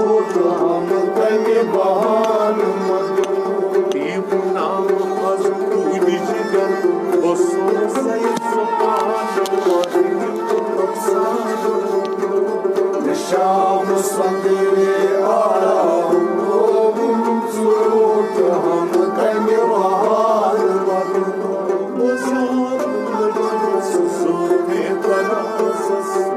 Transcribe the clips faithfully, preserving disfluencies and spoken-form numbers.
ہم کمہِ بہانہٕ مگر۔ یِم ناو از تُہنٛدِ جگر، بہٕ سوزے ژٕ پانہٕ پتہٕ یِم افسانہٕ۔ شام سندرے آرام روم ژوٗنٛٹھ ہم کمہِ بہانہٕ مگر۔ بہٕ زال لٔجمٕژ زُلفے درازس۔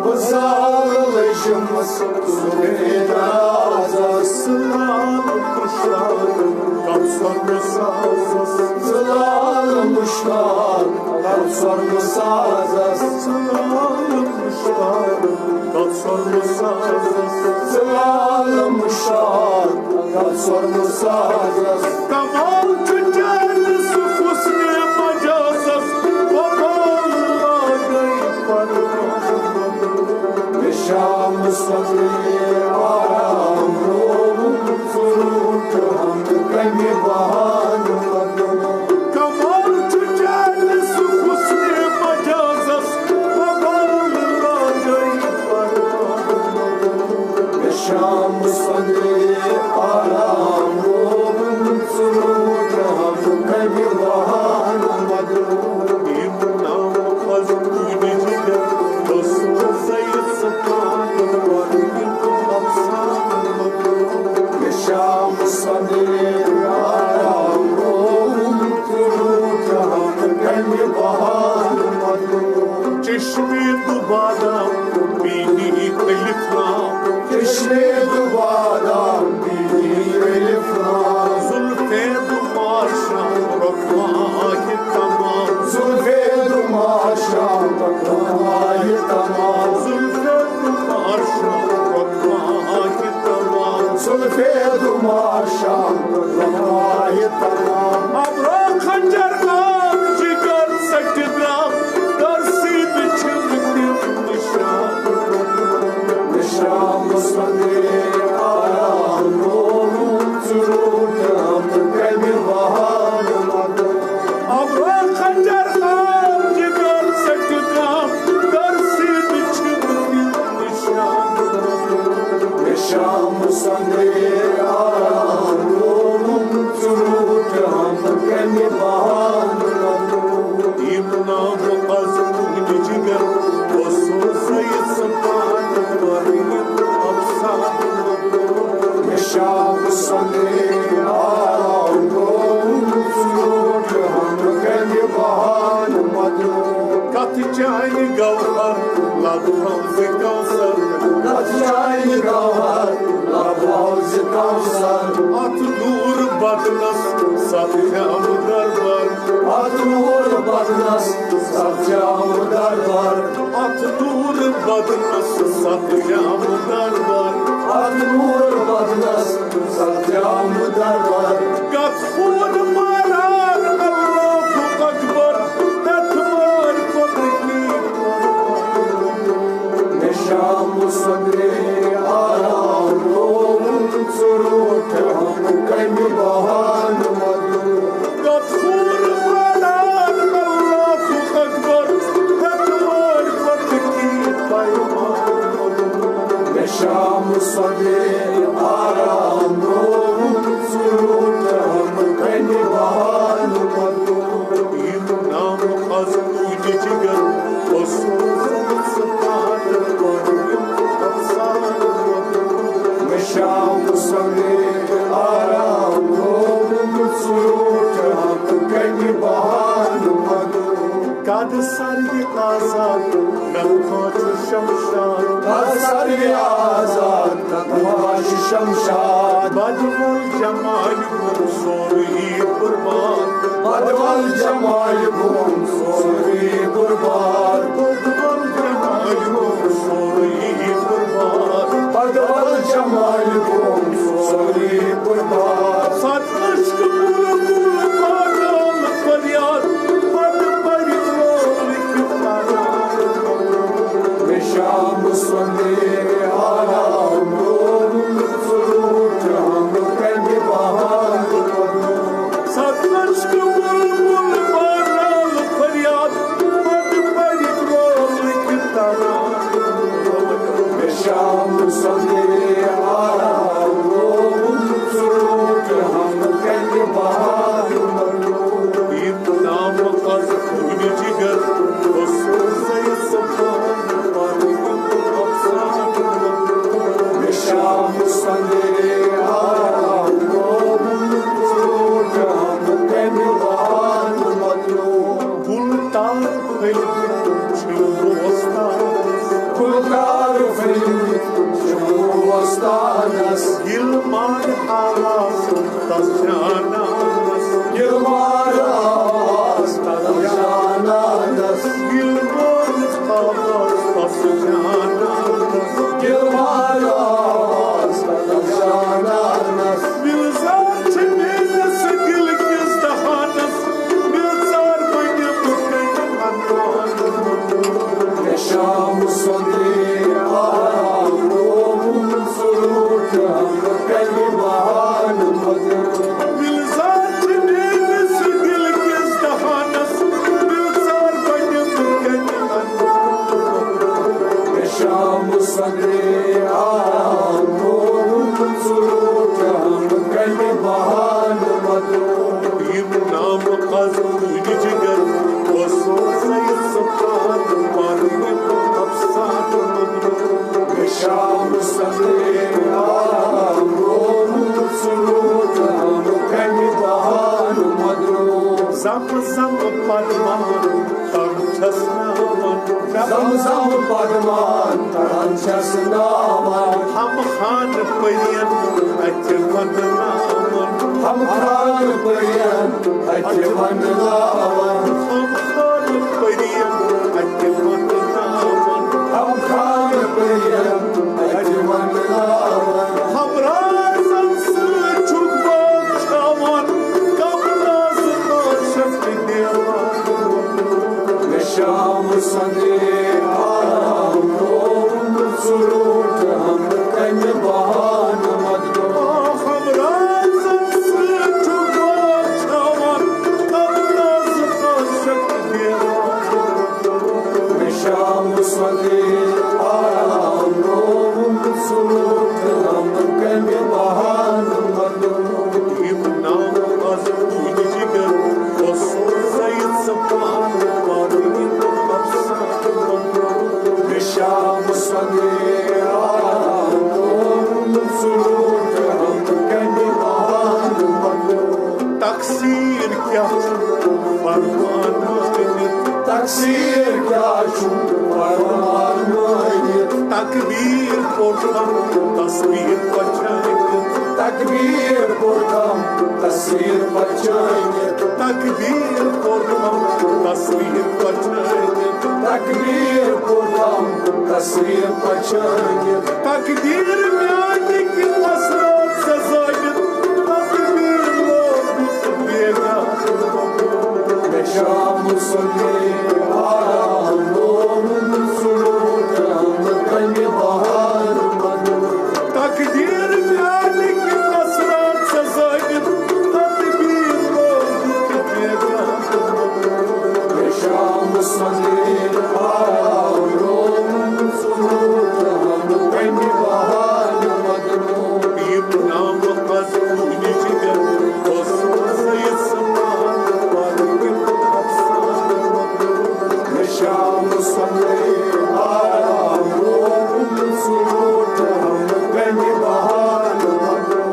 بہٕ زال لٔجمٕژ زُلفے درازس۔ ژٕ لال مُشتاق کر سۄرمہٕ سازس۔ ژٕ لال مُشتاق کر سۄرمہٕ سازس۔ ژٕ لال مُشتاق کر سۄرمہٕ سازس۔ ژٕ لال مُشتاق کر سۄرمہٕ سازس۔ کمال چھُ چانہِ سُہ حُسنِ مجازس، وبال لاگے پروازس۔ شام سندرے آرام روم ژوٗنٛٹھ ہم کمہِ بہانہٕ مگر۔ کمال چھُ چانہِ سُہ حُسنِ مجازس، وبال لاگے پروازس۔ شام سندرے آرام روم ژوٗنٛٹھ ہم کمہِ بہانہٕ مگر۔ یِم ناو از تُہنٛدِ جگر، بہٕ سوزے ژٕ پانہٕ پتہٕ یِم افسانہٕ مگر۔ شام سندرے آرام روم ژوٗنٛٹھ ہم کمہِ بہانہٕ مگر۔ چشمے دُبادام بیٖنی الف لام۔ چشمے دُبادام بیٖنی الف لام۔ زُلفے دُماشام رۄخمایہِ تمام۔ زُلفے دُماشام رۄخمایہِ تمام۔ زُلفے دُماشام رۄخمایہِ تمام۔ زُلفے دُماشام رۄخمایہِ تمام۔ ابرو خنجر نام جگر سٹہِ درام۔ در سیٖنہٕ چھِم تِم نِشان۔ شام سندرے آرام روم ژوٗنٛٹھ ہم کمہِ بہانہٕ مگر۔ ابرو خنجر نام جگر سٹہِ درام۔ در سیٖنہٕ چھِم تِم نِشان۔ شام سندرے آرام روم ژوٗنٛٹھ ہم کمہِ بہانہٕ مگر۔ یِم ناو از تُہنٛدِ جگر، بہٕ سوزے ژٕ پانہٕ پتہٕ یِم افسانہٕ مگر۔ شام سندرے آرام روم ژوٗنٛٹھ ہم کمہِ بہانہٕ مگر۔ کتھ چانہِ گوہر لب روزِ کوثر۔ کتھ چانہِ گوہر لب روزِ کوثر۔ اتھ نوٗر بدنس ستھ جام دربار۔ اتھ نوٗر بدنس ستھ جام دربار۔ اتھ نوٗر بدنس ستھ جام دربار۔ اتھ نوٗر بدنس ستھ جام دربار۔ گژھ پوٗرٕ ماران اللہ اکبر، تتھ مار پتہٕ کی۔ شام سندرے آرام روم ژوٗنٛٹھ ہم کمہِ بہانہٕ مگر۔ گژھ پوٗرٕ ماران اللہ اکبر، تتھ مار پتہٕ کی پیمان۔ شام سندرے آرام روم ژوٗنٛٹھ ہم کمہِ بہانہٕ مگر۔ یِم ناو از تُہنٛدِ جگر، بہٕ سوزے ژٕ پانہٕ پتہٕ یِم افسانہٕ مگر۔ شام سندرے آرام روم ژوٗنٛٹھ ہم کمہِ بہانہٕ مگر۔ قد سروِ آزاد نخواہ چھُ شمشاد۔ قد سروِ آزاد نخواہ چھُ شمشاد۔ بدول جمالہِ گوٚو سورُے قربان۔ بدول جمالہِ گوٚو سورُے قربان۔ بدول جمالہِ گوٚو سورُے قربان۔ بدول جمالہِ گوٚو سورُے قربان۔ ست عشق بلبل پاگل فریاد، پتہٕ پرِ لول کیُتھ تران۔ مےٚ شام سۄندرے آرام روم، ژٕ روٗد جام کمہِ بہانہٕ پتہٕ۔ ست عشق بلبل پاگل فریاد، پتہٕ پرِ لول کیُتھ تران۔ مےٚ شام سۄندرے آرام گُلتار پھٔلۍ چھِ وۄستان۔ گُلتار پھٔلۍ چھِ وۄستانس۔ ییٚلہِ ماے آواز تس جانانس۔ ییٚلہِ ماے آواز تس جانانس۔ ییٚلہِ ماے آواز تس جانانس۔ ییٚلہِ ماے آواز تس جانانس۔ گُلزار چھِ میٲنِس دِل کِس دہانس۔ گُلزار بنہِ بہٕ کَتہِ اَنہٕ؟ مےٚ شام سۄندرے آرام رووُن، سُہ روٗد ہم کَمہِ بہانہٕ مگر۔ گُلزار چھِ میٲنِس دِل کِس دہانس۔ گُلزار بنہِ بہٕ کَتہِ اَنہٕ؟ مےٚ شام سۄندرے آرام رووُن، سُہ روٗد ہم کَمہِ بہانہٕ مگر۔ یِم نام از تُج جگر، بہٕ سوزَے ژٕ پانہٕ پَرٕ یِم افسانہٕ مگر۔ مےٚ شام سۄندرے آرام رووُن، سُہ روٗد ہم کَمہِ بہانہٕ مگر۔ زم زم پدمان تام چھس ناوان۔ زم زم پدمان تام چھس ناوان۔ ہم خان پرین اتھِ ونناوان۔ ہم خان پرین اتھِ ونناوان۔ ہم خان پرین اتھِ ونناوان۔ ہم خان پرین اتھِ ونناوان۔ ہمرازن سۭتۍ چھُکھ باغ کھاوان، کم نازٕ عاشق دیوان۔ مےٚ شام سۄندرے آرام رووُن، سُہ روٗد ہم کَمہِ بہانہٕ مگر۔ ہمرازن سۭتۍ چھُکھ باغ کھاوان، کم نازٕ عاشق دیوان۔ مےٚ شام سۄندرے آرام رووُن، سُہ روٗد ہم کَمہِ بہانہٕ مگر۔ یِم نام از تُج جگر، بہٕ سوزَے ژٕ پانہٕ پَرٕ یِم افسانہٕ مگر۔ مےٚ شام سۄندرے آرام رووُن، سُہ روٗد ہم کَمہِ بہانہٕ مگر۔ تقصیر کیٛاہ چھُ فرمان مٲنِتھ؟ تقصیر کیٛاہ چھُ فرمان مٲنِتھ؟ تکبیر پوٚرتھم تصویر پہچٲنِتھ۔ تکبیر پوٚرتھم تصویر پہچٲنِتھ۔ تکبیر پوٚرتھم تصویر پہچٲنِتھ۔ تکبیر پوٚرتھم تصویر پہچٲنِتھ۔ تقدیر میانہِ کہِ مسرات سزٲوِتھ، تقدیر لوگُت بیگاہ۔ مےٚ شام سۄندرے آرام رووُن، سُہ روٗد ہم کَمہِ بہانہٕ مگر۔ تقدیر میانہِ کہِ مسرات سزٲوِتھ، تقدیر لوگُت بیگاہ۔ مےٚ شام سۄندرے آرام رووُن، سُہ روٗد ہم کَمہِ بہانہٕ مگر۔ یِم نام از تُج جگر، بہٕ سوزَے ژٕ پانہٕ پَرٕ یِم افسانہٕ مگر۔ مےٚ شام سۄندرے آرام رووُن، سُہ روٗد ہم کَمہِ بہانہٕ مگر۔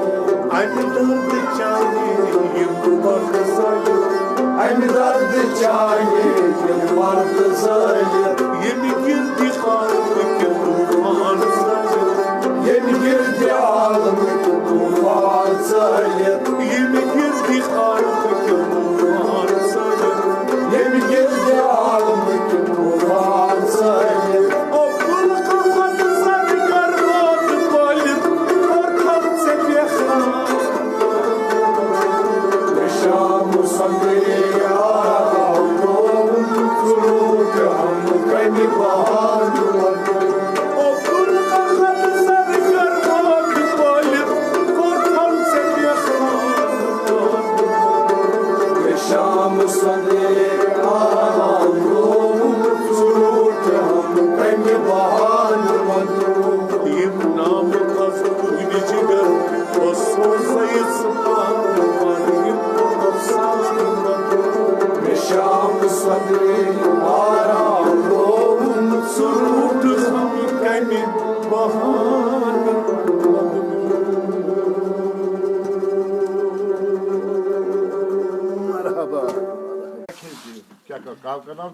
اَمہِ دردٕ چانے یِم پردٕ زٲلِتھ۔ اَمہِ دردٕ چانے یِم پردٕ زٲلِتھ۔ ییٚمہِ گِردِ عالمٕکۍ طوٗفان زٲلِتھ۔ ییٚمہِ گِردِ عالمٕکۍ طوٗفان زٲلِتھ۔ ییٚمہِ گِردِ عالمٕکۍ طوٗفان زٲلِتھ۔ ییٚمہِ گِردِ عالمٕکۍ طوٗفان زٲلِتھ۔ عبدالقہار زرگر راتھ پٲلِتھ، کوٚرتھم ژےٚ بیخار۔ مےٚ شام سۄندرے آرام رووُن، ژٕ روٗد ہم کَمہِ بہانہٕ مگر۔ عبدالقہار زرگر راتھ پٲلِتھ، کوٚرتھم ژےٚ بیخار۔ مےٚ شام سۄندرے آرام رووُن، ژٕ روٗد ہم کَمہِ بہانہٕ مگر۔ یِم نام از تُج جگر، بہٕ سوزَے ژٕ پانہٕ پَرٕ یِم افسانہٕ مگر۔ مےٚ شام سۄندرے آرام رووُن، ژٕ روٗد ہم کَمہِ بہانہٕ مگر۔ کال کرناو۔